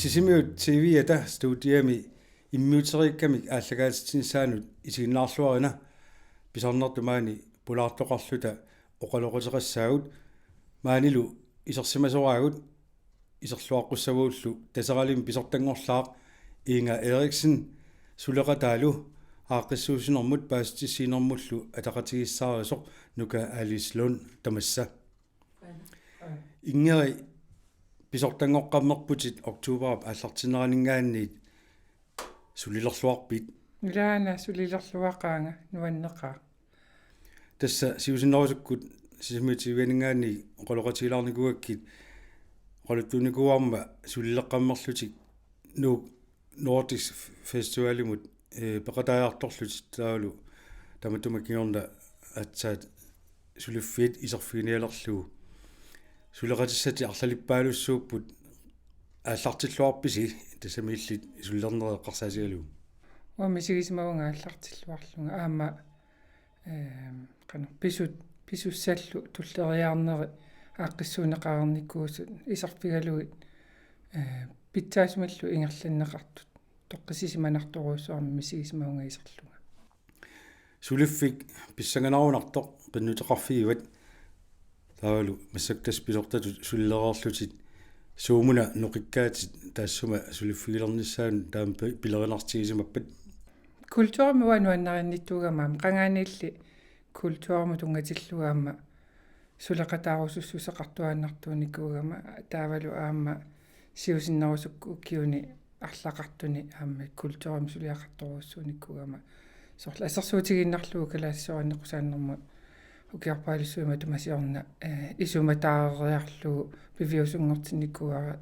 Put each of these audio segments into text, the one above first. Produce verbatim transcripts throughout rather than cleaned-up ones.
Sisimiut T V-ata studiami immiuteriikkamik aallakaatitsinissaanut isiginnaarluarina. Pisarnertut maani pulaartoqarluta oqaloqateqassaagut, maanilu isersimasoraagut iserluaqqussavagullu Taseralimmik pisortanngorlaaq Iinga Eriksen suleqataalu aaqqissuussinermut paasissutissiinermullu ataqatigiissaarisoq Nuka Alice Lund tamassa. Inngeri pisortanngoqqammerputit oktoberip aallartinneraninngaanniit sulilerluarpit? Ilaana sulilerluaqaanga, nuanneqaaq. Tassa siusinnerusukkut Sisimiut T V-aninngaanniit oqaloqatigilaarnikuugakkit oqaluttuunnikuuarma sulileqqammerlutik Nuuk Nordisk Festivalimut, eh, peqataajartorlutit taavalu tamatuma kingorna aatsaat suliffiit iserfiginialerlugu. Suleqatissatit arlalippaalussuupput, aallartilluarpisi tassami illit sulilernerit eqqarsaatigalugu? Uanga misigisimavunga aallartilluarlunga aamma, ehm, qanoq pisut, pisussallu tulleriiaarneri aaqqissuunneqareernikuusut iserfigalugit, eh, pitsaasumillu ingerlanneqartut. Toqqissisimanartorujussuarmik misigisimavunga iserlunga. Suliffik pissanganarunartoq qinnuteqarfigivat. Taavalu massakkut tassa pisortatut sulilereerlutit suumuna noqikkaatit taassuma suliffigilernissaanut taama pi-, pilerinartigisimappat? Kulturimik uanga nuannarinnittuugama aamma qangaaniilli kulturimut tunngatillugu aamma suleqataarusussuseqartuaannartuunikuugama taavalu aamma siusinnerusukkut ukiuni arlaqartuni aamma kulturimik suliaqartorujussuunikuugama. Soorlu assersuutigiinnarlugu kalaallisoorinneqqusaannermut ukiorpaalussuit matuma siorna, eh, isumataareeriarlugu piviusunngortinnikuuara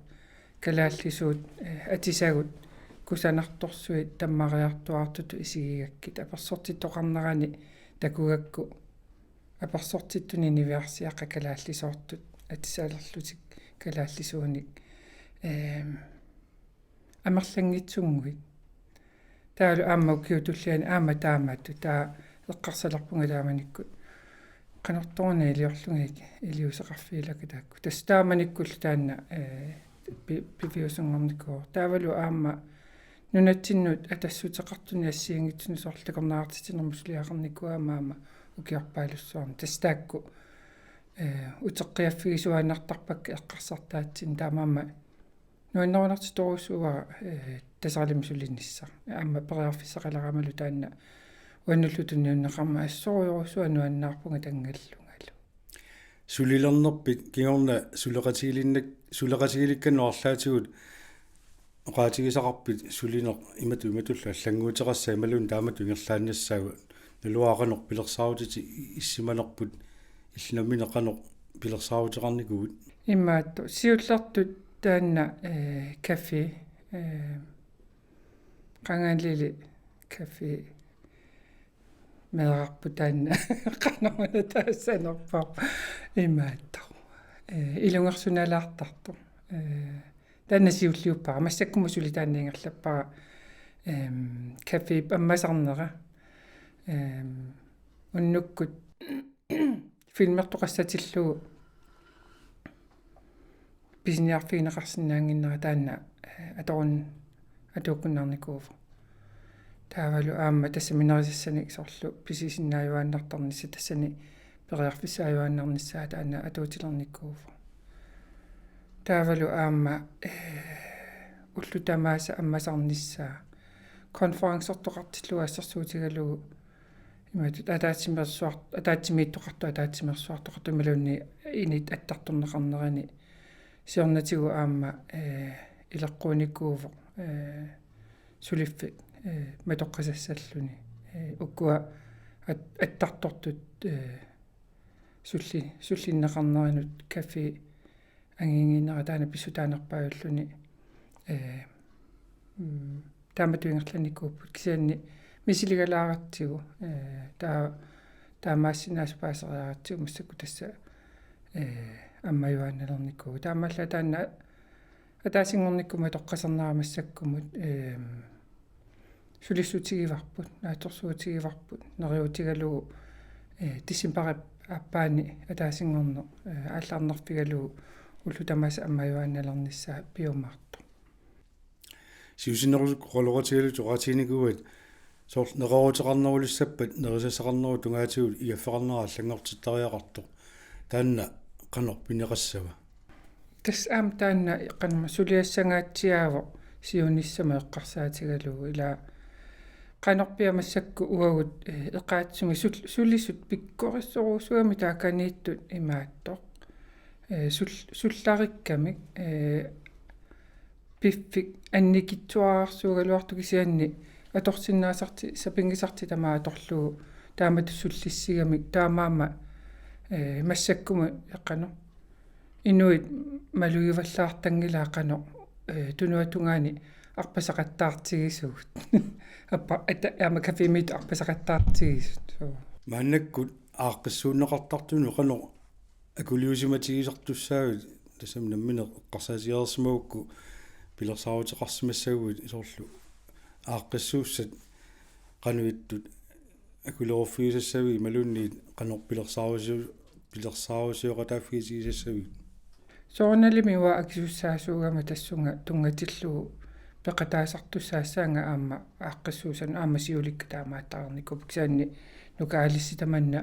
kalaallisuut, eh, atisagut kusanartorsuit tammariartuaartutut isigigakkit apersortittoqarnerani takugakku apersortittuni niviarsiaqqat kalaallisoortut atisalerlutik kalaallisuunik, ehm, amerlanngitsunnguit. Taavalu aamma ukiut tulliani aamma taamatut taava eqqarsalerpunga taamanikkut qanortoruna iliorlugit iliuuseqarfigilakkit taakku. Tassa taamanikkullu taanna, eh, pi-, piviusunngornikuuvoq. Taavalu aamma nunatsinnut atassuteqartunik assigiinngitsunik soorlu takornariartitsinermut suliaqarnikuugama aamma ukiorpaalussuarni. Tassa taakku, eh, uteqqiaffigisuaannartarpakka eqqarsartaatsinni, taamaammat nuannerunartorujussuuara, eh, Taseralimmik sulinissaq. Aamma periarfissaqaleraangalu taanna uannullu tunniunneqarmat assorujussuaq nuannaarpunga tanngallungalu. Sulilernerpit kingorna suleqatigilinnak-, suleqatigilikkannik arlaatigut oqaatigisaqarpit sulineq imatut imatullu allannguuteqassaaq imaluunniit taamatut ingerlaannassaagut? Naluara qanoq pilersaarutitit i-, issimanerput, illit nammineq qanoq pilersaaruteqarnikuuit? Imaattoq siullertut taanna, eh, café, eh, qangaaniilli café meerarput taanna qanoruna taassanerpoq imaattoq. Eh, ilungersunalaartartoq. Eh, taanna siulliuppara. Massakkumut suli taanna ingerlappara, ehm, cafép ammasarnera. Ehm, unnukkut filmertoqassatillugu pisiniarfigineqarsinnaannginnera taanna, eh, atorun-, atuukkunnarnikuuvoq. Taavalu aamma tassami nerisassanik soorlu pisisinnaajuaannartarnissaq tassani periarfissaajuaannarnissaa taanna atuutilernikuuvoq. Taavalu aamma, eh, ullut tamaasa ammasarnissaa konferencertoqartillugu assersuutigalugu imatut ataatsimeersuar-, ataatsimiittoqartoq, ataatsimeersuartoqartoq imaluunniit init attartorneqarnerini siornatigut aamma, eh, ileqquunikuuvoq, eh, suliffik, eh, matoqqasassalluni. Eh, ukua at-, attartortut, eh, sulli-, sullinneqarnerinut café anginnginnera taanna pissutaanerpaajulluni, eh, mm, taamatut ingerlanikuupput kisianni misiligalaarutsigu, eh, taa-, taamaassinnaavoq paaseriarutsigu massakkut tassa, eh, ammajuaannalernikuuvoq. Taamaallaat taanna ataasinngornikkut matoqqasernera massakkumut, ehm, sulissutigivarput, naatsorsuutigivarput, neriuutigalugu, eh, decembarip aappaani ataasinngorneq, eh, aallarnerfigalugu ullut tamaasa ammajuaannalernissaa piumaartoq. Siusinnerusukkut oqaloqatigalugit oqaatiginikuuaat soorlu neqerooruteqarnerulissappat nerisassaqarnerup tungaatigut igaffeqarnera allanngortittariaqartoq. Taanna qanoq pineqassava? Tassa aamma taanna qanoq suliassangaatsiaavoq siunissami eqqarsaatigalugu, ila qanorpiaq massakkut uagut, eh, eqaatsimi sul-, sulisut pikkorissorujussuugamik taakaniittut imaattoq. Eh, sul-, sullarikkamik, eh, piffik annikitsuararsuugaluartoq kisianni atorsinnaasartik sapinngisartik tamaat atorlugu taamatut sullissigamik taamaammat, eh, massakkumut eqqanor inuit malugivallaartanngilaa qanoq, eh, tunuatungaani arpasaqattaartigisugut. Appa-, ata-, aamma cafémiittut arpasaqattaartigisut. Suu. Maannakkut aaqqissuunneqartartunut qanoq akuliusimatigisartussaavit, tassami nammineq eqqarsaatigereersimagukku pilersaaruteqarsimassaguit soorlu aaqqissuussat qanoq ittut akuleruffigisassavigit imaluunniit qanoq pilersaarusi-, pilersaarusioqataaffigitigisassavigit? Soorunalimi uanga akisussaasuugama tassunga tunngatillugu peqataasartussaassaanga aamma aaqqissuussanut aamma siulikka taamaattareernikuupput kisianni Nuka Alice tamanna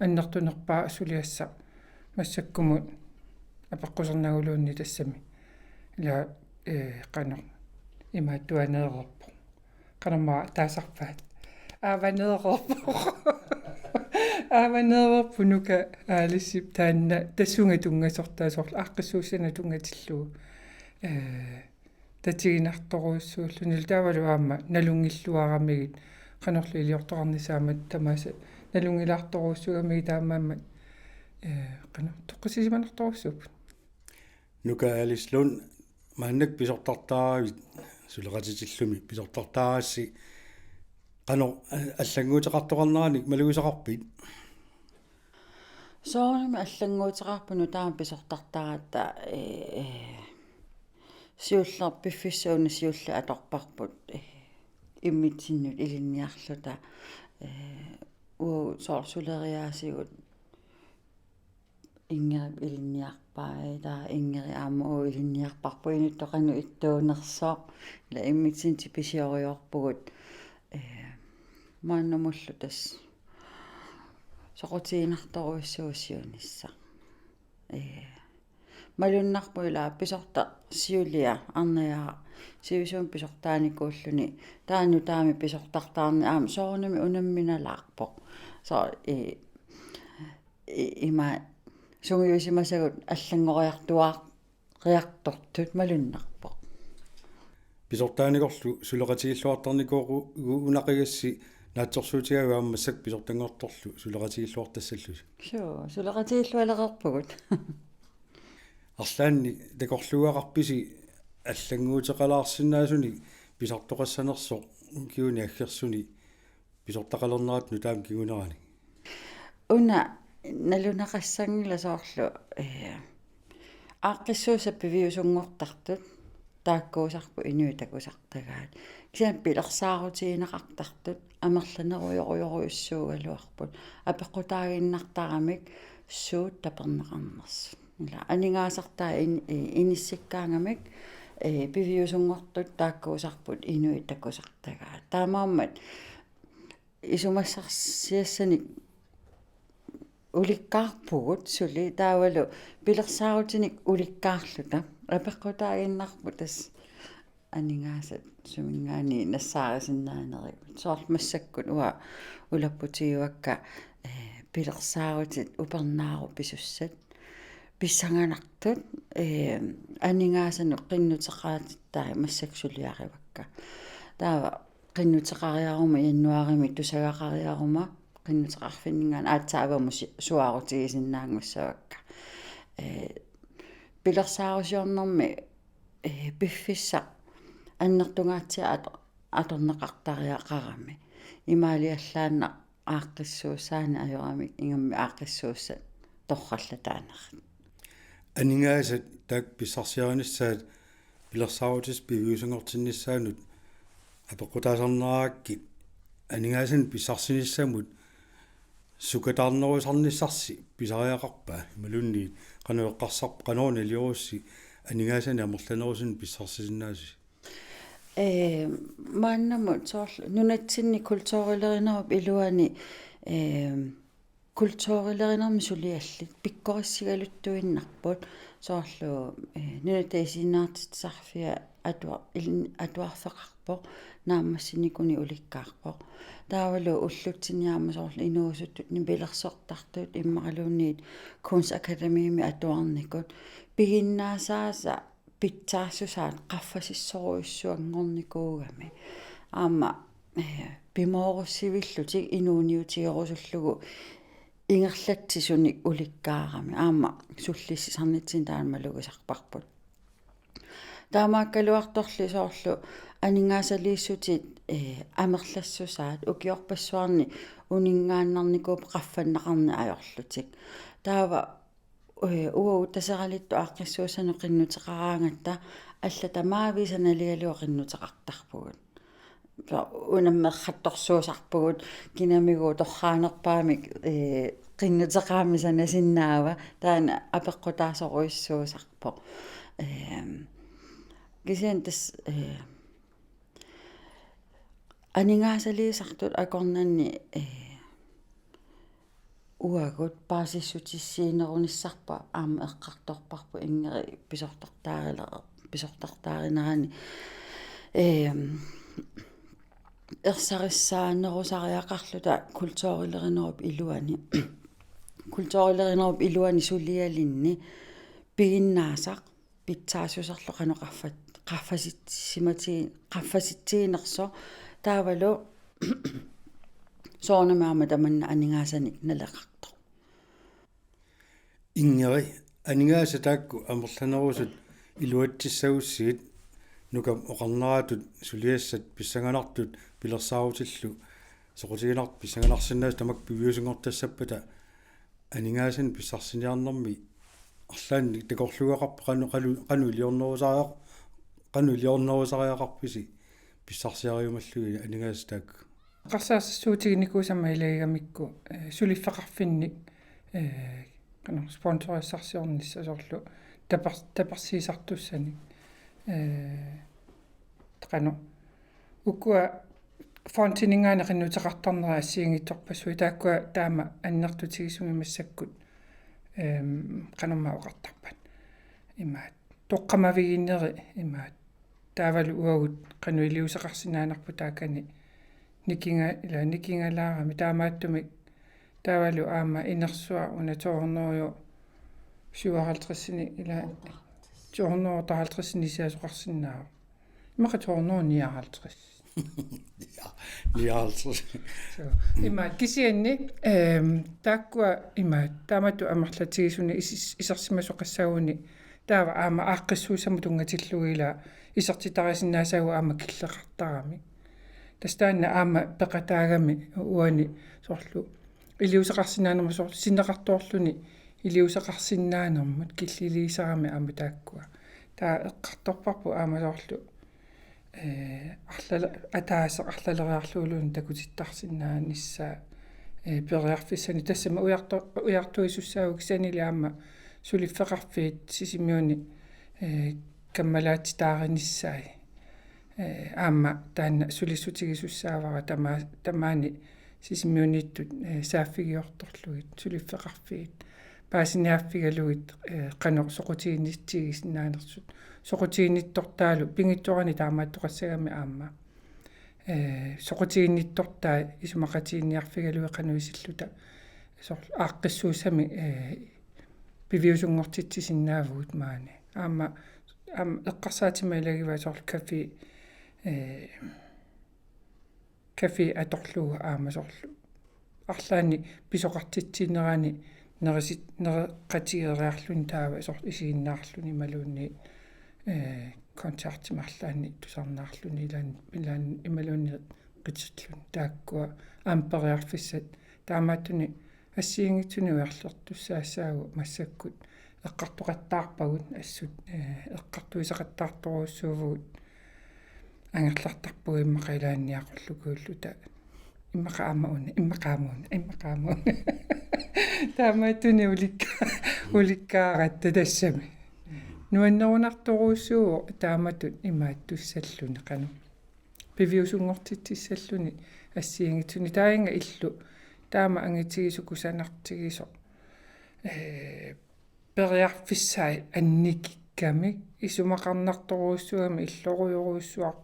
annertunerpaaq suliassaq massakkumut apeqqusernaguluunniit tassami. Ila, eh, qanoq imaattuaneererpoq. Qanormaa taasarpaat. Aavaneererpoq. Aavaneererpoq Nuka Alicep taanna tassunga tunngasortaa soorlu aaqqissuussanut tunngatillugu. Eh, tatiginartorujussuulluni taavalu aamma nalunngilluaramigit qanorlu iliortoqarnissaa aamma tamaasa nalunngilaartorujussuugamigit taamaammat, eh, qanoq toqqissisimanartorujussuupput. Nuka Alice Lund, maannakkut pisortartaaravit, suleqatitillumi pisortartaarassi, qanoq, eh, allannguuteqartoqarneranik malugisaqarpit? Soorunami allannguuteqarpunga taama pisortartaratta, eh, eh, siulleq piffissaq una siulleq atorparput, eh, immitsinnut ilinniarluta, eh, uagut soorlu suleriaasigut Ingerip ilinniarpai, taava Ingeri aamma uagut ilinniarparput inuttut qanoq ittuunersoq, ila immitsinnut tipisioriarpugut, eh, maannamullu tassa soqutiginartorujussuuvoq siunissaq. Eh, malunnarpoq ila pisortaq siulia Arnajaaq sivisuumik pisortaanikuulluni taanna taama pisortartaarneq aamma soorunami unamminalaarpoq. Soorlu, eh, i-, ima sungiusimasagut allanngoriartuaar-, riartortut malunnarpoq. Pisortaanikorlu suleqatigilluartarnikuunaqigassi naatsorsuutigaavit aamma massakkut pisortanngortorlu suleqatigilluartassallusi? Suu, suleqatigillualereerpugut. Arlaannik takorluugaqarpisi allannguuteqalaarsinnaasunik pisartoqassanersoq ukiuni aggersuni pisortaqalerneratta nutaamik kinguneranik? Una nalunaqassanngilaq soorlu, eh, aaqqissuussat piviusunngortartut taakkuusarput inuit takusartagaat. Kisianni pilersaarutigineqartartut amerlanerujorujorujussuugaluarput. Apeqqutaaginnartaramik suut taperneqarnersut. Ila aningaasartaa in-, i-, inissikkaangamik, eh, piviusunngortut taakkuusarput inuit takusartagaat. Taamaammat isumassarsiassanik ulikkaarpugut suli taavalu pilersaarutinik ulikkaarluta. Apeqqutaaginnarpoq tassa aningaasat suminngaanniit nassaarisinnaanerit. Soorlu massakkut uanga ulapputigivakka, eh, pilersaarutit upernaarupisussat pissanganartut, eh, aningaasanut qinnuteqaatittai massakkut suliarivakka. Taava qinnuteqariaruma januaarimi tusagaqariaruma qinnuteqarfinninngaanniit aatsaat avammut si-, suaarutigisinnaanngussavakka. Eh, pilersaarusiornermi, eh, piffissaq annertungaatsiaq ato-, atorneqartariaqarami. Imaaliallaannaq aaqqissuussaaneq ajoramik ingammik aaqqissuussat torrallataanerat. Aningaasat taakku pissarsiarinissaat pilersaarutissat piviusunngortinnissaannut apeqqutaasarnerarakkit aningaasanik pissarsinissamut sukataarnerusarnissarsi pisariaqarpa imaluunniit qanoq eqqarsarpa, qanoq naliorussi aningaasanik amerlanerusunik pissarsisinnaasusi? Ee, maannamut soorlu nunatsinni kulturilerinerup iluani, ee, kulturilerinermi suliallit pikkorissigaluttuinnarput, soorlu, ee, Nunatta Isiginnaartitsisarfia atua-, il-, atuarfeqarpoq, naammassinikunik ulikkaarpoq. Taavalu ullutsinni aamma soorlu inuusuttut nipilersortartut immaqaluunniit Kunstakademiimi atuarnikut piginnaasaasa pitsaassusaat qaffasissorujussuanngornikuugami. Aamma, ee, pimoorussivillutik inuuniutigerusullugu ingerlatsisunik ulikkaarami. Aamma sullissisarnitsinni taanna malugisarparput. Taamaakkaluartorli soorlu aningaasaliissutit, ee, amerlassusaat ukiorpassuarni uninngaannarnikuupput qaffanneqarneq ajorlutik. Taava, ee, uagut Taseralittut aaqqissuussanut qinnuteqaraangatta allat tamaavisa naligalugu qinnuteqartarpugut. Unammerrattorsuusarpugut, kinamigooq torraanerpaamik, ee, qinnuteqarami sanasinnaava, taanna apeqqutaasorujussuusarpoq. Eem, kisianni tassa, ee, aningaasaliisartut akornanni, ee, uagut paasissutissiinerunissarput aamma eqqartorparput Ingeri pisortartaarila-, pisortartaarinerani. Eem, ersarissaanerusariaqarluta kulturilerinerup iluani. Kulturilerinerup iluani sulialinni piginnaasaq pitsaassuserlu qanoq qaffat-, qaffasitsimati-, qaffasitsiginersoq taavalu soorunami aamma tamanna aningaasanik naleqartoq. Ingeri, aningaasat taakku amerlanerusut iluatsissagussigit Nukap oqarneratut suliassat pissanganartut pilersaarutillu soqutiginartut pissanganarsinnaasut tamakku piviusunngortassappata aningaasanik pissarsiniarnermi arlaannik takorluugaqarpit qanoq, qanoq, qanoq iliornerusariaq-, qanoq iliornerusariaqarpisi pissarsiarimallugit aningaasat taakku? Eqqarsaassutiginikuusama ilagigamikku, ee, suliffeqarfinnik, ee, qanoq sponsorissarsiornissaq soorlu taper-, tapersiisartussanik. Ee, qanoq ukua fondininngaanniit qinnuteqartarnerat assigiinngitsorpassuit taakkua taama annertutigisumik massakkut, eem, qanormaa oqartarpat. Imaat, toqqammaviginneri, imaat, taavalu uagut qanoq iliuuseqarsinnaanerput taakani nikinga-, ila nikingalaarami taamaattumik taavalu aamma inersuaq una to hundrede syvoghalvtredsinik ila to hundrede otteoghalvtredsinik siasoqarsinnaavoq. Immaqa to hundrede nioghalvtreds. Ja, nioghalvtreds. Så, imaat kisianni, ehm, taakkua imaat taamatut amerlatigisunik isis-, isersimasoqassaguni taava aamma aaqqissuussamut tunngatillugu ila isertitarisinnaassagut aamma killeqartaramik. Tassa taanna aamma peqataagami uani soorlu iliuuseqarsinnaanermut soorlu sinneqartoorluni iliuuseqarsinnaanermut killiliisarami aamma taakkua. Taava eqqartorparput aamma soorlu, ee, arlala-, ataaseq arlaleriarluguluunniit takutittarsinnaanissaa, ee, periarfissanik tassami ujarto-, ujartuisussaavugut kisiannili aamma suliffeqarfiit Sisimiuni, ee, kammalaatsitaarinissaat. Ee, aamma taanna sulissutigisussaavara tama-, tamaani Sisimiuniittut, ee, saaffigiortorlugit, suliffeqarfiit paasiniaaffigalugit, ee, qanoq soqutiginnitsigisinnaanersut. Soqutiginnittortaalu pingitsoorani taamaattoqassagami aamma. Ee, soqutiginnittortai isumaqatiginninniarfigalugit qanoq isilluta. Soorlu aaqqissuussamik, ee, piviusunngortitsisinnaavugut maani. Aamma, aamma eqqarsaatima ilagivaa soorlu café, ee, café atorlugu aamma soorlu arlaannik pisoqartitsinerani nerisit-, nereqatigeeriarluni taava soorlu isiginnaarluni imaluunniit, ee, koncertimik arlaannik tusarnaarluni ilaan-, ilaan-, imaluunniit qitilluni taakkua aamma periarfissat taamaattunik assigiinngitsunik ujarlertussaassaagut massakkut eqqartoqattaarpagut assut, ee, eqqartuisoqattaartorujussuuvugut angerlartarpugut immaqa ilaanniaqorlukuulluta immaqa aamma una, immaqa aamma una, immaqa aamma una. Taamaattunik ulikka-, ulikkaaratta tassami. Nuannerunartorujussuuvoq taamatut imaattussalluni qanoq. piviusunngortitsissalluni assigiinngitsuni. Taanna illu taama angitigisoq kusanartigisoq, ee, periarfissai annikikkamik isumaqarnartorujussuugami illorujorujussuaq.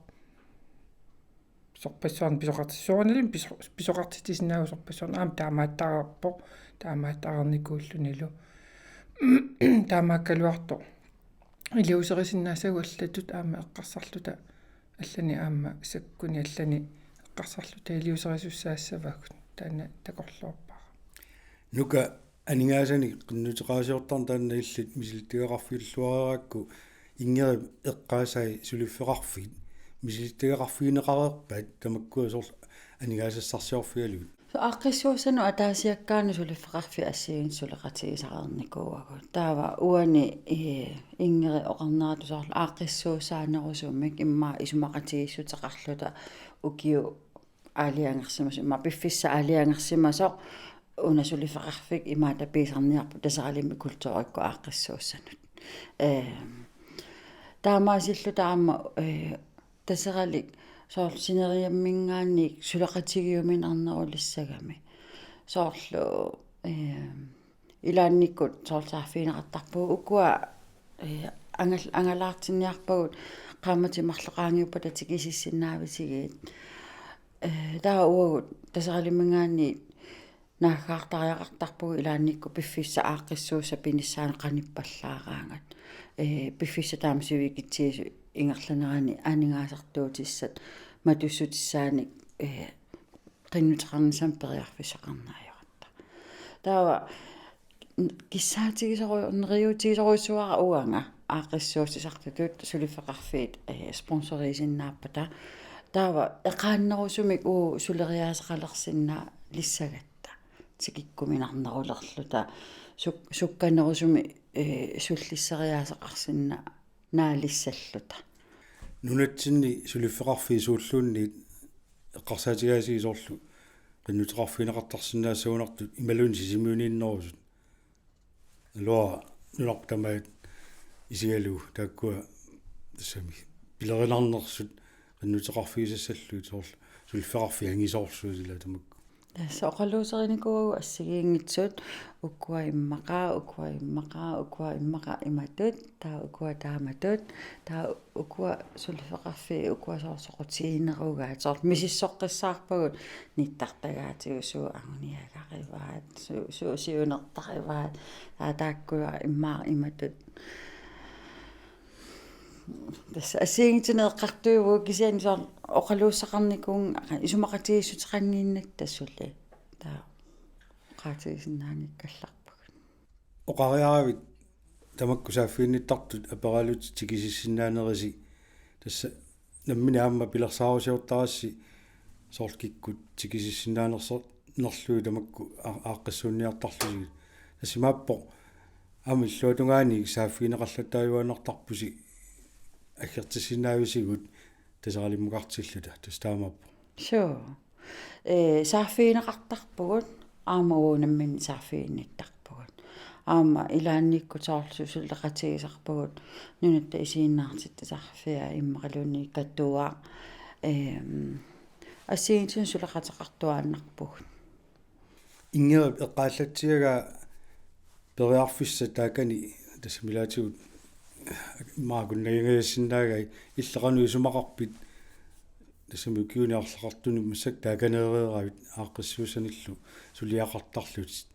Sorpassuarnik pisoqartis-, soorunalimi piso-, pisoqartitsisinnaavugut sorpassuarnik, aamma taamaattareerpoq, taamaattareernikuullunilu. Taamaakkaluartoq iliuuserisinnaasagut allatut aamma eqqarsarluta, allanik aamma sakkunik allanik eqqarsarluta iliuuserisussaassavagut, taanna takorloorpara. Nuka, aningaasanik qinnuteqarsiortarneq taanna illit misilittagaqarfigilluareerakku, Ingerip eqqaasai suliffeqarfiit misilittagaqarfigineqareerpat tamakkua soorlu aningaasassarsiorfigalugit? Aaqqissuussanut ataasiakkaanut suliffeqarfiit assigiinngitsut suleqatigisareernikuuagut. Taava uani, ee, Ingeri oqarneratut soorlu aaqqissuussaanerusumik immaqa isumaqatigiissuteqarluta ukiut aalajangersimasoq, immaqa piffissaq aalajangersimasoq, una suliffeqarfik imaattoq piisarniarpoq Taseralimmi kulturikkut aaqqissuussanut. Ehm, taamaasilluta aamma, eh, Taseralik soorlu sineriamminngaanniit suleqatigiuminarnerulissagami. Soorlu, ehm, ilaannikkut soorlu saaffigineqartarpugut ukua, eh, angal-, angalaartinniarpagut qaammatit marluk qaangiuppata tikisissinnaavisigiit. Eh, taava uagut Taseralimminngaanniit naaggaartariaqartarpugut ilaannikkut piffissaq aaqqissuussaq pinissaanut qanippallaaraangat. Eh, piffissaq taama sivikitsigisup ingerlanerani aningaasartuutissat matussutissaanik, eh, qinnuteqarnissamut periarfissaqarneq ajortoq. Taava kissaatigisoru-, neriuutigisorujussuuara uanga aaqqissuussisartutut suliffeqarfiit, eh, sponsoriisinnaappata. Taava eqaannerusumik uagut suleriaaseqalersinnaalissagatta. Tikikkuminarnerulerluta suk-, sukkanerusumik, eh, sullisseriaaseqarsinna- naalissalluta. Nunatsinni suliffeqarfiit suulluunniit eqqarsaatigaasigut soorlu qinnuteqarfigineqartarsinnaassagunartut imaluunniit Sisimiuniinnerusut. Naluara nunarput tamaat isigalugu taakkua tassami pilerinarnersut qinnuteqarfigisassallugit soorlu suliffeqarfiit angisoorsuit ila tamakku. Tassa oqaluuserinikuuagut assigiinngitsut ukua immaqa, ukua immaqa, ukua immaqa imatut, taava ukua taamatut, taava ukua suliffeqarfiit, ukua soorlu soqutiginerugaat, soorlu misissoqqissaarpagut nittartagaatigut suut anguniagarivaat, su-, suut siunertarivaat, taava taakkua immaqa imatut. Tassa assigiinngitsunik eqqartuivugut kisianni soorlu oqaluussaqarnikuuvunga isumaqatigiissuteqannginnatta suli. Taava oqaatigisinnaanngikkallarpugut. Oqariaravit tamakku saaffiginnittartut aperaalutit tikisissinnaanerisi, tassa nammineq aamma pilersaarusiortarassi soorlu kikkut tikisissinnaanerso-, nerlugit tamakku aa-, aaqqissuunniartarlusigit. Tassa imaappoq aamma illuatungaani saaffigineqallattaajuaannartarpusi aggertissinnaavisigut Taseralimmukartilluta, tassa taamaappoq. Suu. Ee, saaffigineqartarpugut, aamma uagut nammineq saaffiginnittarpugut. Aamma ilaannikkut soorlu suleqatigisarpagut Nunatta Isiginnaartitsisarfia immaqaluunniit Katuaq, eem, assigiinngitsunik suleqateqartuaannarpugut. Ingerip eqqaallatsiaraa periarfissaq taakani, tassami ilaatigut immaqa akunnagingajassinnaagami, illit qanoq isumaqarpit tassami ukiuni arlaqartuni massakkut taakaneereeravit aaqqissuussanillu suliaqartarlutit?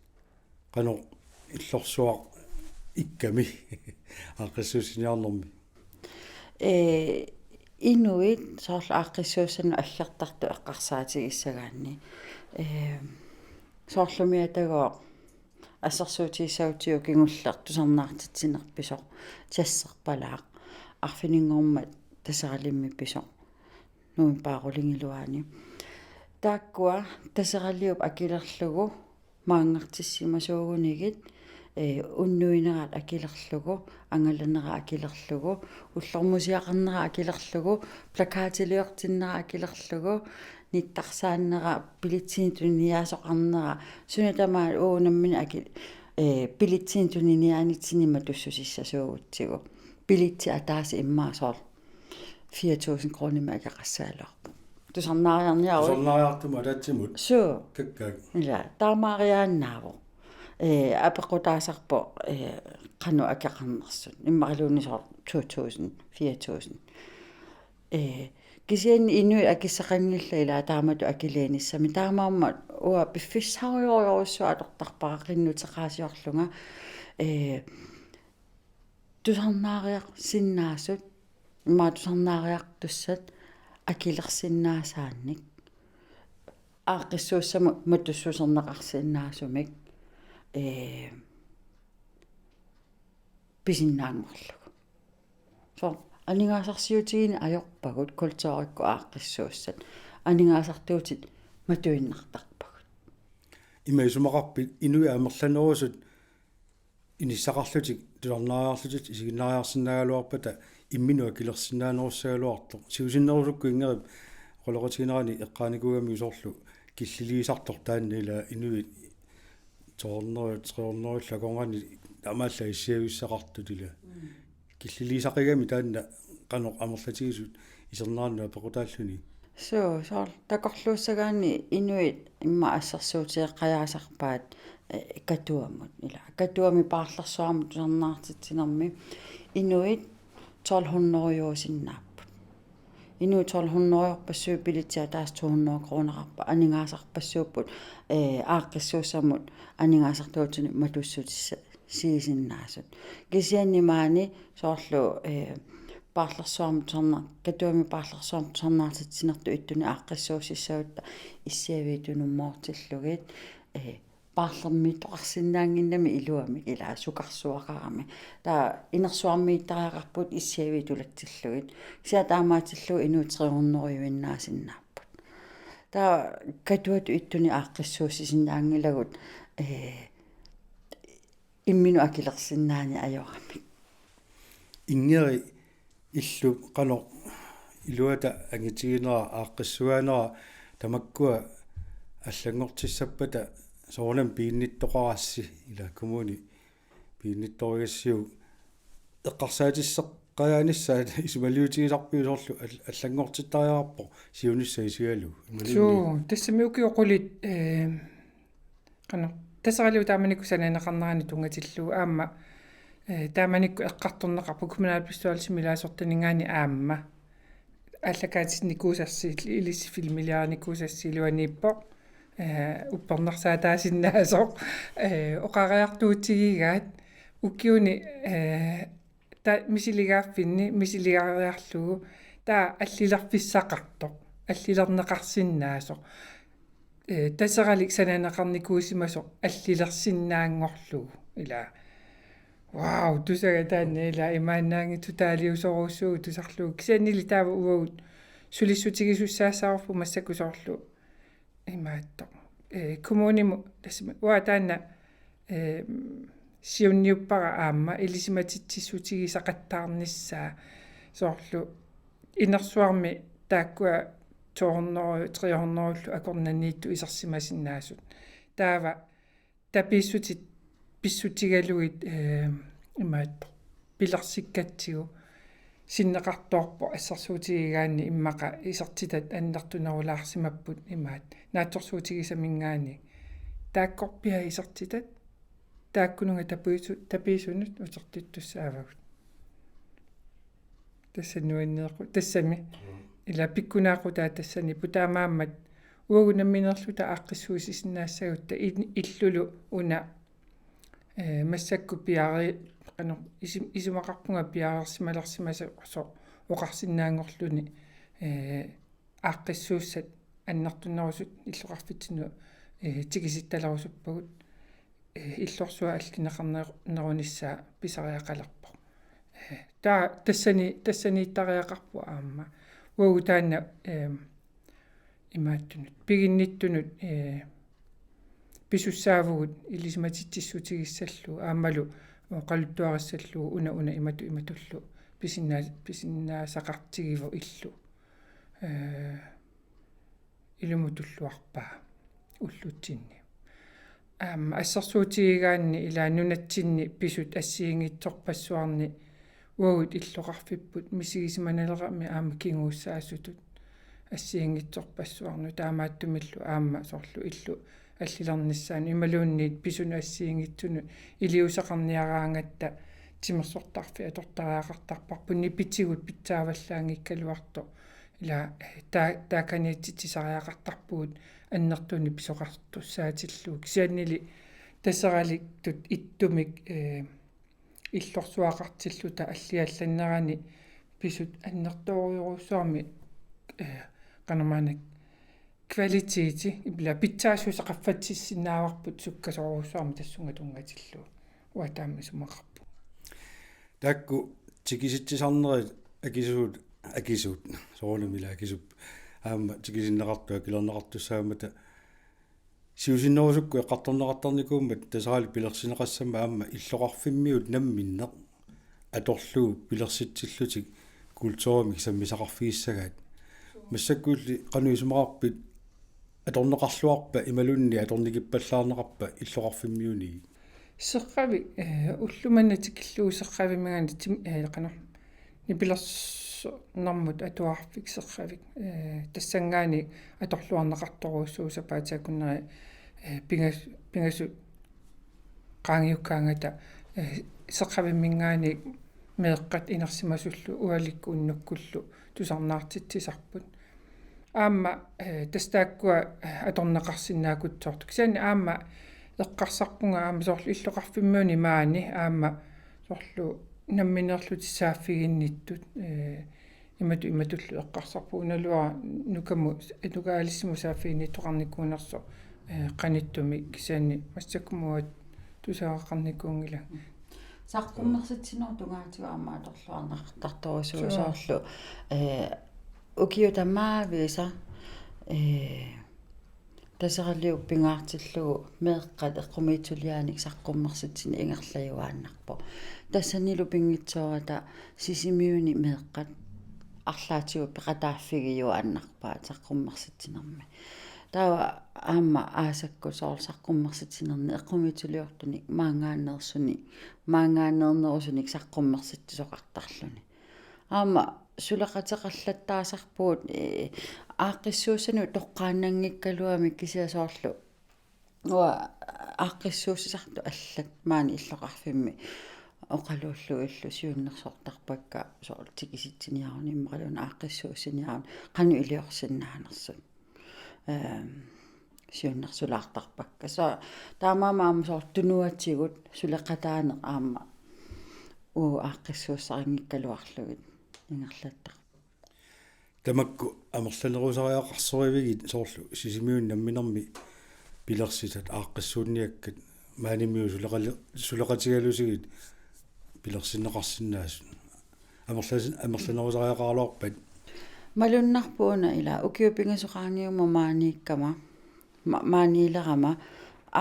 Qanoq illorsuaq ikkami aaqqissuussiniarnermi? Ee, inuit soorlu aaqqissuussanut aggertartut eqqarsaatigissagaanni. Ee, soorlumi atagooq assersuutigissagutsigu kingulleq tusarnaartitsineq pisoq, jazzeqarpalaaq, arfininngormat Taseralimmi pisoq, Nuummi Paarulingiluaani. Taakkua Taseraliup akilerlugu maanngartissimasuugunigit, ee, unnuinerat akilerlugu, angalanera akilerlugu, ullormusiaqarnera akilerlugu, plakatiliortinnera akilerlugu, nittarsaannera, billetsinik tuniniaasoqarnera, suna tamaat uagut nammineq aki-, ee, billetsinik tuniniaanitsinni matussusissasuugutsigu. Billetsi ataaseq immaqa soorlu fire tusind kronimik akeqassagaluarpoq. Tusarnaariarniaruk. Tusarnaariartumut ataatsimut. Suu. Kakkaak. Ila, taamaariaannaavoq. Ee, apeqqutaasarpoq, ee, qanoq akeqarnersut. Immaqaluunniit soorlu to tusind, fire tusind. Ee, kisianni inuit akissaqanngillat ila taamatut akiliinissami. Taamaammat uanga piffissarujorujussuaq atortarpara qinnuteqaasiorlunga. Ee, tusarnaariarsinnaasut, immaqa tusarnaariartussat akilersinnaasaannik. Aaqqissuussamut matussuserneqarsinnaasumik, ee, pisinnaanngorlugu. Soorlu aningaasarsiutigineq ajorpagut kulturikkut aaqqissuussat. Aningaasartuutit matuinnartarpagut. Ima isumaqarpit inuit amerlanerusut inissaqarlutik, tusarnaariarlutik, isiginnaariarsinnaagaluarpata imminut akilersinnaanerussagaluartoq. Siusinnerusukkut Ingerip oqaloqatiginerani eqqaanikuugamigit soorlu killiliisartoq taanna ila inuit to hundrede, tre hundrede akornanni taamaallaat issiavissaqartut ila. Killiliisaqigami taanna qanoq amerlatigisut isernerannik apeqqutaalluni. Suu, soorlu takorluussagaanni inuit immaqa assersuutigeqqajaasarpaat, eh, Katuamut. Ila, Katuami paarlersuarmut tusarnaartitsinermi inuit tolv hundrede-usinnaapput. Inuit tolv hundrede-orpassuit billetsit ataaseq to hundrede kroneqarput, aningaasarpassuupput, eh, aaqqissuussamut aningaasartuutinik matussutissa-, -siisinnaasut. Kisianni maani soorlu, eh, paarlersuarmut tusarna-, Katuami paarlersuarmut tusarnaartitsinertut ittunik aaqqissuussissagutta issiaviit tunummoortillugit, eh, paarlermiittoqarsinnaannginnami iluamik ila sukarsuaqarami. Taava inersuarmiittariaqarput issiaviit tulatsillugit. Kisianni taamaatillugu inuit tre hundrede-uinnaasinnaasut. Taava Katuatut ittunik aaqqissuussisinnaanngilagut, eh, imminut akilersinnaaneq ajoramik. Ingeri, illup qanoq iluata angitiginera aaqqissugaanera tamakkua allanngortissappata soorunami piginnittoqarassi ila kommuni piginnittorigassiuk eqqarsaatisseqqajaanissaat isumaliutigisarpiuk soorlu al-, allanngortittariaqarpoq siunissaq isigalugu. Imaluunniit. Suu, tassami ukiut qulit, eh, qanoq, Taseraliup taamanikkut sananeqarnerani tunngatillugu aamma, eh, taamanikkut eqqartorneqarpoq kommunalbestyrelsimi ilaasortaninngaanniit aamma. Aallakaatitsinnikuusassi, ilissi filmiliarinikuusassi iluaniippoq, eh, uppernarsaataasinnaasoq, eh, oqariartuutigigaat ukiuni, eh, taava misiligaaffinni, misiligaariarlugu, taava allilerfissaqartoq, allilerneqarsinnaasoq. Eh, Taseralik sananeqarnikuusimasoq allilersinnaanngorlugu, ila. Wow, tusagaq taanna ila imaannaanngitsoq taaliusorujussuuvoq tusarlugu. Kisiannili taava uagut sulissutigisussaassavarput massakkut soorlu imaattoq. Eh, kommunimut tassami uanga taanna, eh, siunniuppara aamma ilisimatitsissutigisaqattaarnissaa soorlu inersuarmi taakkua to hundrede, tre hundrede-llu akornanniittut isersimasinnaasut. Taava tapiissutit pissutigalugit, eh, imaattoq pilersikkatsigu sinneqartoorpoq assersuutigigaanni immaqa isertitat annertunerulaarsimapput imaat naatsorsuutigisaminngaanniit. Taakkorpiaat isertitat taakkununnga tapiisu-, tapiisunut utertittussaavagut. Tassa nuanneeqqu-, tassami. Mm. Ila pikkunaaqutaa tassaniippoq taamaammat uagut nammineerluta aaqqissuussisinnaassagutta in-, illulu una, eh, massakkut piaari-, qanoq, isim-, isumaqarpunga piareersimalersimasoq oqarsinnaanngorluni, eh, aaqqissuussat annertunerusut illoqarfitsinnut, eh, tikisittalerusuppagut. Eh, illorsuaq allineqarnerunissaa pisariaqalerpoq. Eh, taava tassani, tassaniittariaqarpoq aamma. Uagut taanna, eh, imaattunut, piginnittunut, eh, pisussaavugut ilisimatitsissutigissallugu aammalu oqaluttuarissallugu una una imatut imatullu pisinnaa-, pisinnaasaqartigivoq illu. Eh, ilumut tulluarpaa ullutsinni. Aamma assersuutigigaanni ila nunatsinni pisut assigiinngitsorpassuarni uagut illoqarfipput misigisimanalerami aamma kinguussaasutut. assigiinngitsorpassuarnut, taamaattumillu aamma soorlu illu allilernissaanut imaluunniit pisunut assigiinngitsunut iliuuseqarniaraangatta timersortarfik atortariaqartarparput, nipitigut pitsaavallaanngikkaluartoq, ila, eh, taa-, taakaniititsisariaqartarpugut annertuumik pisoqartussaatillugu, kisiannili Taseralittut ittumik, eh, illorsuaqartilluta alliallannerani pisut annertoorujussuarmik, eh, qanormaanna, kvaliteti, ila pitsaasuussaq qaffatsissinnaavarput sukkasoorujussuarmik tassunga tunngatillugu. Uanga taama isumaqarpunga. Taakku tikisitsisarnerit akisuut, akisuut, soorunami ila akisuupput. Aamma tikisinneqartut akilerneqartussaammata siusinnerusukkut eqqartorneqartarnikuummat Taseralik pilersinneqassammat aamma illoqarfimmiut namminneq atorlugu pilersitsillutik kulturimik sammisaqarfigissagaat. Massakkulli qanoq isumaqarpit, atorneqarluarpa imaluunniit atornikippallaarneqarpa illoqarfimmiunit? Serravik, eh, ulloq manna tikillugu Serravimminngaanniit tim-, eh, qanoq, nipilersornermut atuarfik Serravik, eh, tassanngaanniit atorluarneqartorujussuuvoq sapaatip akunneri, eh, pingas-, pingasut qaangiukkaangata, eh, Serravimminngaanniit meeqqat inersimasullu ualikkut unnukkullu tusarnaartitsisarput. Aamma, eh, tassa taakkua, eh, atorneqarsinnaakutsoortut. Kisianni aamma eqqarsarpunga aamma soorlu illoqarfimmiuni maani aamma soorlu nammineerlutik saaffiginnittut, eh, imatut imatullu eqqarsarpunga, naluara Nukamut, Nuka Alicemut saaffiginnittoqarnikuunersoq, eh, qanittumik, kisianni massakkumut tusagaqarnikuunngilanga. Saqqummersitsinerup tungaatigut aamma atorluarneqartartorujussuuvoq. Suu. Soorlu, eh, ukiut tamaavisa, eh, Taseraliup pingaartillugu meeqqat eqqumiitsuliaannik saqqummersitsineq ingerlajuaannarpoq. Tassanilu pinngitsoorata Sisimiuni meeqqat arlaatigut peqataaffigijuaannarpaat saqqummersitsinermi. Taava aamma aasakkut soorlu saqqummersitsinerni eqqumiitsuliortunik maanngaanneersunik, maanngaanneernerusunik saqqummersitsisoqartarluni. Aamma suleqateqarlattaasarpugut, eh, aaqqissuussanut toqqaannanngikkaluamik, kisianni soorlu uanga aaqqissuussisartut allat maani illoqarfimmi oqaluullugillu siunnersortarpakka soorlu tikisitsiniaruni imaluunniit aaqqissuussiniaruni qanoq iliorsinnaanersut. Ehm, siunnersulaartarpakka. Så taamaammat aamma soorlu tunuatigut suleqataaneq aamma uagut aaqqissuussarinngikkaluarlugit ingerlattarpoq. Tamakku amerlanerusariaqarsorivigit soorlu Sisimiuni namminermi pilersitat aaqqissuunniakkat maanimiut suleqali-, suleqatigalusigit pilersinneqarsinnaasut? Amerlas-, amerlanerusariaqaraluarpat? Malunnarpoq una ila ukiut pingasut qaangiummata maaniikkama, ma-, maaniilerama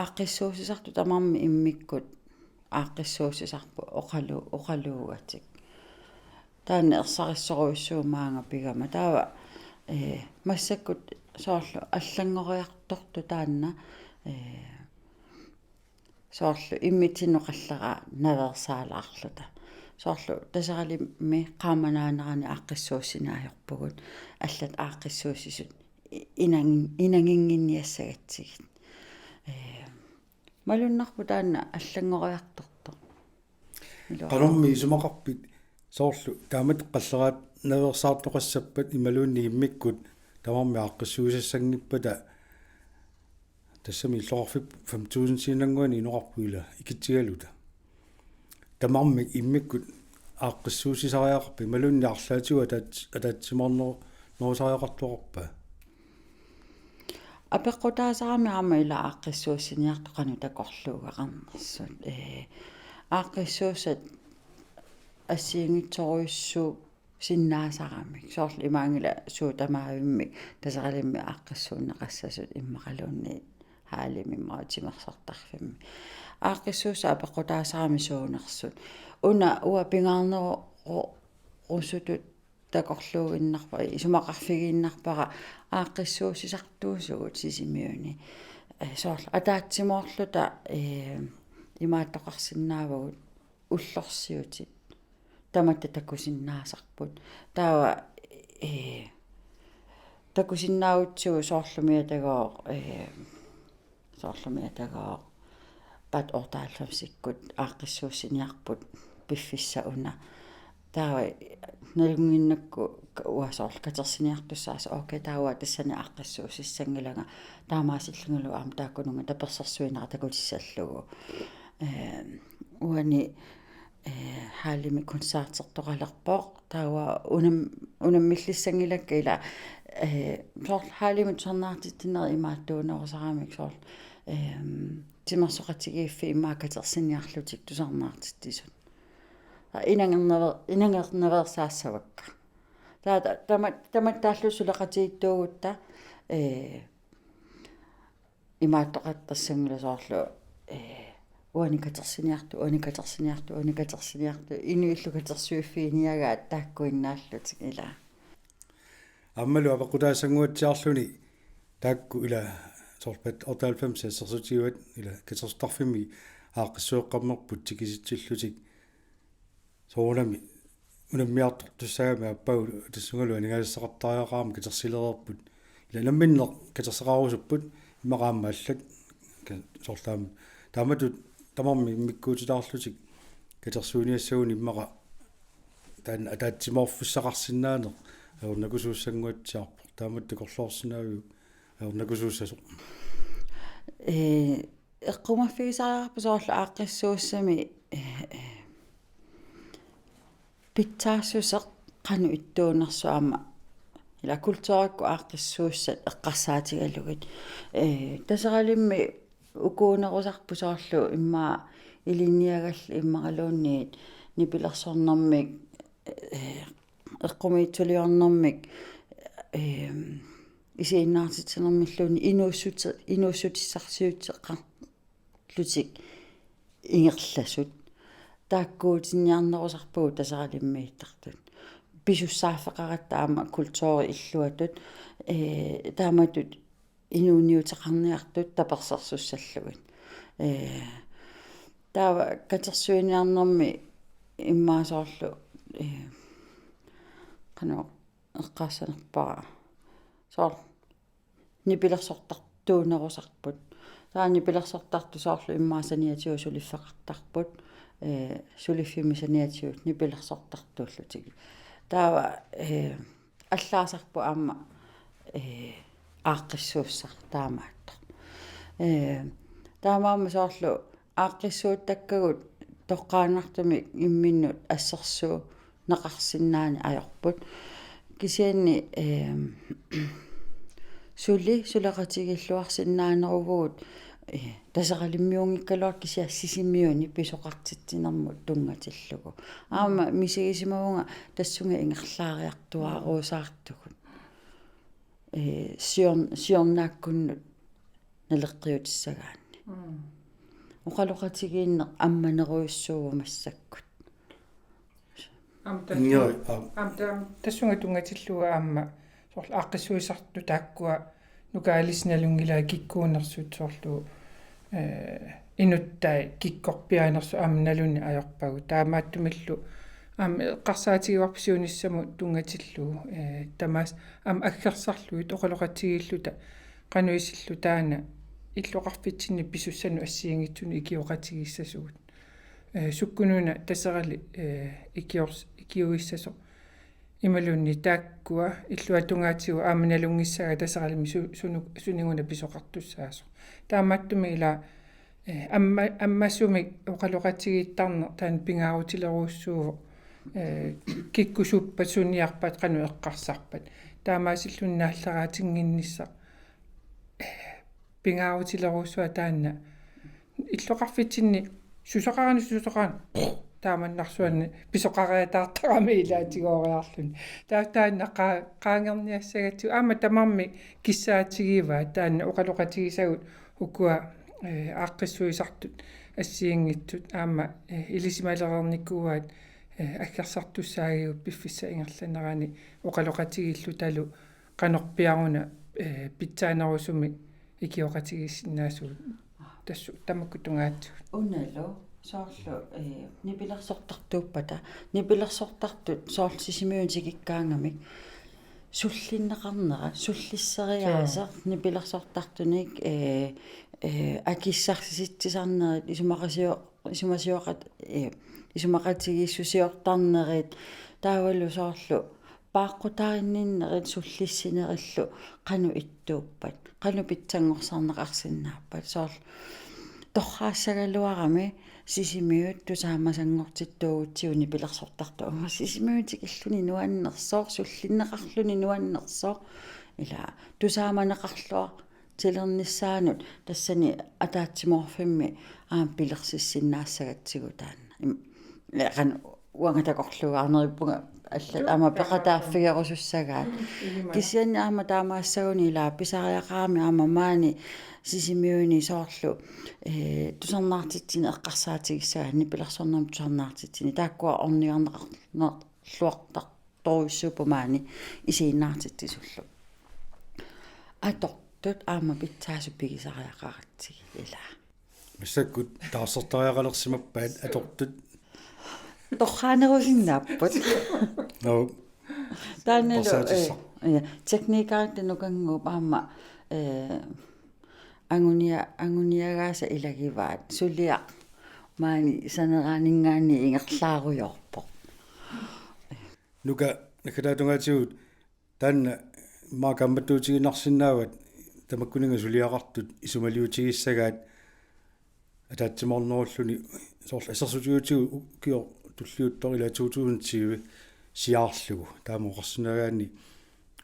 aaqqissuussisartut tamarmik immikkut aaqqissuussisarput oqalu-, oqaluugatik. Taanna ersarissorujussuuvoq maanga pigama. Taava, eh, massakkut soorlu allanngoriartortoq taanna, eh, soorlu immitsinnut qalleraa naveersaalaarluta. Soorlu Taseralimmi qaammanaanerani aaqqissuussiniarpugut, allat aaqqissuussisut i-, inang-, inanginnginniassagatsigit. Eh, malunnarpoq taanna allanngoriartortoq. Ilua. Qanormi isumaqarpit soorlu taamatut qalleraat naveersaartoqassappat imaluunniit immikkut tamarmik aaqqissuussissanngippata, tassami illoqarfiup fem tusind-iinnannguani inoqarpoq ila ikitsigaluta. Tamarmik immikkut aaqqissuussisariaqarpa imaluunniit arlaatigut ataat-, ataatsimoorner-, nerusariaqartoqarpa? Apeqqutaasarami aamma ila aaqqissuussiniartut qanoq takorluugaqarnersut. Ee, aaqqissuussat assigiinngitsorujussuusinnaasaramik. Soorlu imaanngilaq suut tamaavimmik Taseralimmi aaqqissuunneqassasut immaqaluunniit hallimi imaluunniit timersortarfimmi. Aaqqissuussat apeqqutaasarami suunersut. Una uanga pingaarneru-, ru-, rusutut takorluuinnarpara, isumaqarfigiinnarpara aaqqissuussisartuusugut Sisimiuni. Ee, soorlu ataatsimoorluta, ee, imaattoqarsinnaavugut ullorsiutit tamatta takusinnaasarput. Taava, ee, takusinnaagutsigu soorlumi atagooq, ee, soorlumi atagooq P A T otteoghalvfemsikkut aaqqissuussiniarput piffissaq una. Taava nalunnginnakku ka-, uanga soorlu katersiniartussaasoq, okay, taava tassani aaqqissuussissanngilanga, taamaasillungalu aamma taakkununnga tapersersuineq takutissallugu. Ee, uani, ee, hallimi koncertertoqalerpoq, taava unam-, unammillissanngilakka ila, ee, soorlu hallimi tusarnaartitsinerit imaattuunerusaramik soorlu, eem, timersoqatigiiffiit immaqa katersiniarlutik tusarnaartitsisut. Inangernaver-, inangernaveersaassavakka. Taava ta-, tama-, tamatta taallugu suleqatigiittuugutta, ee, imaattoqartassanngilaq soorlu, ee, uani katersiniartoq, uani katersiniartoq, uani katersiniartoq, inuillu katersuiffiginiagaat taakkuinnaallutik ila. Aammalu apeqqutaassannguatsiarluni taakku ila soorlu P A T otteoghalvfems assersuutigaat ila katersortarfimmi aaqqissueqqammerput tikisitsillutik. Soorunami unammiartortussaagami aappaagu tassungalu aningaasaqartariaqarami katersilereerput. Ila namminneq katersaqarusupput immaqa aamma allat ka-, soorlu aamma. Taamatut tamarmik immikkuutitaarlutik katersuiniassaguni immaqa taanna ataatsimoorfissaqarsinnaaneq ajornakusuussannguatsiarpoq. Taamatut takorloorsinnaaviuk ajornakusuussasoq? Ee, eqqumaffigisariaqarpoq soorlu aaqqissuussami, ee, ee, pitsaassuseq qanoq ittuunersoq aamma. Ila kulturikkut aaqqissuussat eqqarsaatigalugit. Ee, Taseralimmi ukuunerusarput soorlu immaqa ilinniagallit immaqaluunniit nipilersornermik, ee, eqqumiitsuliornermik, eem, isiginnaartitsinermilluunniit inuussuti-, inuussutissarsiuteqarlutik ingerlasut. Taakkuutinniarnerusarpagut Taseralimmiittartut. Pisussaaffeqaratta aamma kulturi illuatut, ee, taamatut inuuniuteqarniartut tapersersussallugit. Ee, taava katersuiniarnermi immaqa soorlu, ee, qanoq eqqaassanerpara. Soorlu nipilersortartuunerusarput. Taava nipilersortartut soorlu immaqa saniatigut suliffeqartarput. Ee, suliffimmi saniatigut nipilersortartuullutik. Taava, ee, allaasarpoq aamma, ee, aaqqissuussaq taamaattoq. Ee, taamaammat soorlu aaqqissuuttakkagut toqqaannartumik imminnut assersuunneqarsinnaanni ajorput. Kisianni, eem, suli suleqatigiilluarsinnaaneruvugut, ee, Taseralimmiunngikkaluartoq kisianni Sisimiuni pisoqartitsinermut tunngatillugu. Aamma misigisimavunga tassunga ingerlaariartuaaruusaartugut. Ee, sior-, siornaakkunnut naleqqiutissagaanni. Mm. Oqaloqatigiinneq ammanerujussuuvoq massakkut. Aamma tas-, Joo, aam. Aamma taam-, tassunga tunngatillugu aamma soorlu aaqqissuisartut taakkua nukaallisut nalunngilaat kikkuunersut soorlu, ee, inuttai kikkorpiaanersut aamma nalunngilaat ajorpagut. Taamaattumillu aamma eqqarsaatigivarput siunissamut tunngatillugu, ee, tamaasa aamma aggersarlugit oqaloqatigiilluta qanoq isilluta taanna illoqarfitsinni pisussanut assigiinngitsunut ikioqatigiissasugut. Ee, sukkununa Taseralik, ee, ikiors-, ikiuissasoq. Imaluunniit taakkua illuatungaatigut aamma nalunngissagaat Taseralimmi su-, sunu-, suninnguaq pisoqartussaasoq. Taamaattumik ila, ee, amma-, ammasumik oqaloqatigiittarneq taanna pingaarutilerujussuuvoq, ee, kikkut suuppat suniarpat qanoq eqqarsarpat. Taamaasilluni naalleraatinnginnissaq, ee, pingaarutilerujussuaq taanna illoqarfitsinni susoqarani susoqarani taamannarsuarni pisoqariataartarami ilaatigooriarluni. Taava taanna qaa-, qaangerniassagatsigu aamma tamarmik kissaatigivaat taanna oqaloqatigisagut ukua, ee, aaqqissuisartut assigiinngitsut aamma, ee, ilisimalereernikuuaat, ee, aggersartussaagigut piffissap ingerlanerani oqaloqatigiillutalu qanorpiaruna, ee, pitsaanerusumik ikioqatigiissinnaasugut tassu-, tamakku tungaatigut. Unalu, soorlu, ee, nipilersortartuuppata, nipilersortartut soorlu Sisimiunut tikikkaangamik, Sullinneqarnera, sullisseriaaseq, nipilersortartunik, ee, ee, akissarsisitsisarnerit, isumaqasio-, isumasioqat-, ee, isumaqatigiissusiortarnerit, taavalu soorlu paaqqutaarinninnerit sullissinerillu qanoq ittuuppat, qanoq pitsanngorsarneqarsinnaappat, soorlu torraassagaluarami Sisimiut tusaamassanngortittuugutsigu nipilersortartut. Aamma Sisimiut tikilluni nuannersoq, sullinneqarluni nuannersoq. Ila tusaamaneqarluartilernissaanut tassani ataatsimoorfimmi aamma pilersissinnaassagatsigu taanna. Im-, qanoq uanga takorluugaarnerippunga allat aamma peqataaffigerusussagaat. Ilumala. Kisianni aamma taamaassaguni ila pisariaqarami aamma maani Sisimiuni soorlu, ee, tusarnaartitsineq eqqarsaatigissagaat, nipilersornermut tusarnaartitsineq. Taakkua ornigarneqarluartartorujussuupput maani isiginnaartitsisullu. Atortut aamma pitsaasut pigisariaqaratsigit ila. Massakkut taarsertariaqalersimappaat atortut. Torraanerusinnaapput. Nå. Taannalu, torsaatissaq. Ee, ja, teknikeritta Nukannguup aamma, ee, angunia-, anguniagaasa ilagivaat. Suliaq maani saneraaninngaanniit ingerlaarujoorpoq. Nuka, naggataatungaatigut taanna immaqa kaammattuutigiinnarsinnaavat, tamakkuninnga suliaqartut isumaliutigissagaat ataatsimoornerulluni, soorlu assersuutigut ukioq tulliuttoq ila to tusind tyve siaarlugu. Taama oqarsinnaagaanni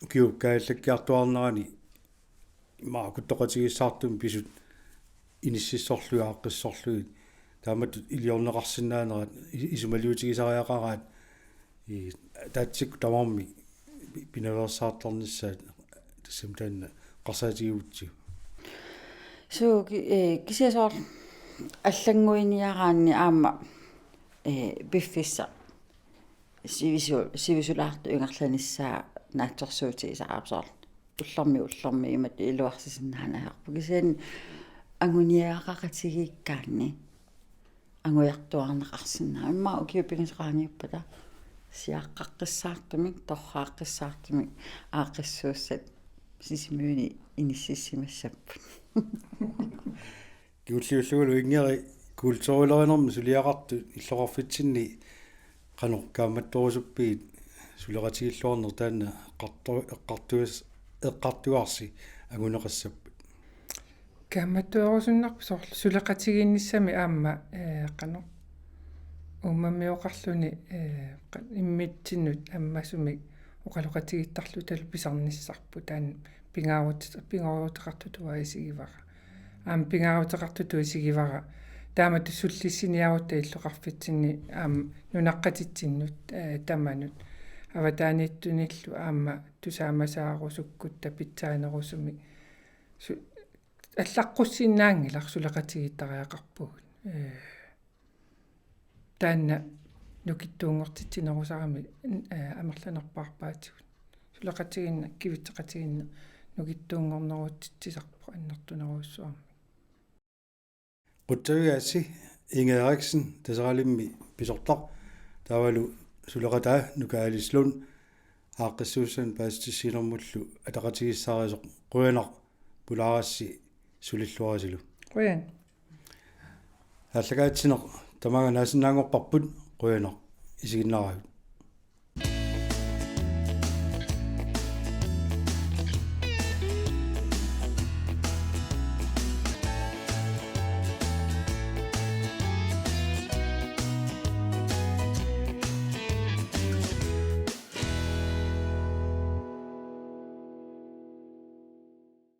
ukiup kaajallakkiartuaarnerani immaqa akuttoqatigiissaartumik pisut inississorlugit aaqqissorlugit taamatut iliorneqarsinnaanerat i-, isumaliutigisariaqaraat, i-, ataatsikkut tamarmik pi-, pinaveersaartarnissaat tassami taanna eqqarsaatigigutsigu. Suu, ki-, ee, kisianni soorlu allannguiniaraanni aamma, ee, piffissaq sivisu-, sivisulaartut ingerlanissaa naatsorsuutigisarput, soorlu ullormiit ullormiit imatut iluarsisinnaaneq ajorput. Kisianni anguniagaqaqatigiikkaanni angujartuaarneqarsinnaavoq. Immaqa ukiut pingasut qaangiuppata siaqqaqqissaartumik, torraaqqissaartumik aaqqissuussat Sisimiuni inississimassapput. Kingulliullugulu Ingeri kulturilerinermi suliaqartut illoqarfitsinni qanoq kaammattorusuppigit suleqatigilluarneq, taanna eqqartu-, eqqartugas-, eqqartugarsi anguneqassappat? Kaammattuerusunnarpoq soorlu suleqatigiinnissami aamma, ee, qanoq, uummammioqarluni, ee, qa-, immitsinnut ammasumik oqaloqatigiittarlutalu pisarnissarput, taanna pingaarut-, pingaaruteqartutut isigivara. Aamma pingaaruteqartutut isigivara taamatut sullissiniarutta illoqarfitsinni aamma nunaqqatitsinnut, ee, tamanut. Avataaniittunillu aamma tusaamasaarusukkukkutta pitsaanerusumik. Su-, allaqqussinnaanngilaq, suleqatigiittariaqarpugut. Ee, taanna nukittuunngortitsinerusarami, ee, amerlanerpaarpaatigut. Suleqatigiinneq, kivitseqatigiinneq nukittuunngornerutitsisarpoq annertunerujussuarmik. Qutsavigaassi Inge Eriksen, Taseralimmi pisortaq, taavalu suleqataa Nuka Alice Lund, aaqqissuussanut paasissutissiinermullu ataqatigiissaarisoq, qujanaq pulaarassi sulilluarisilu. Qujan. Aallakaatitsineq tamaanga naasinnaanngorparput, qujanaq isiginnaaravit.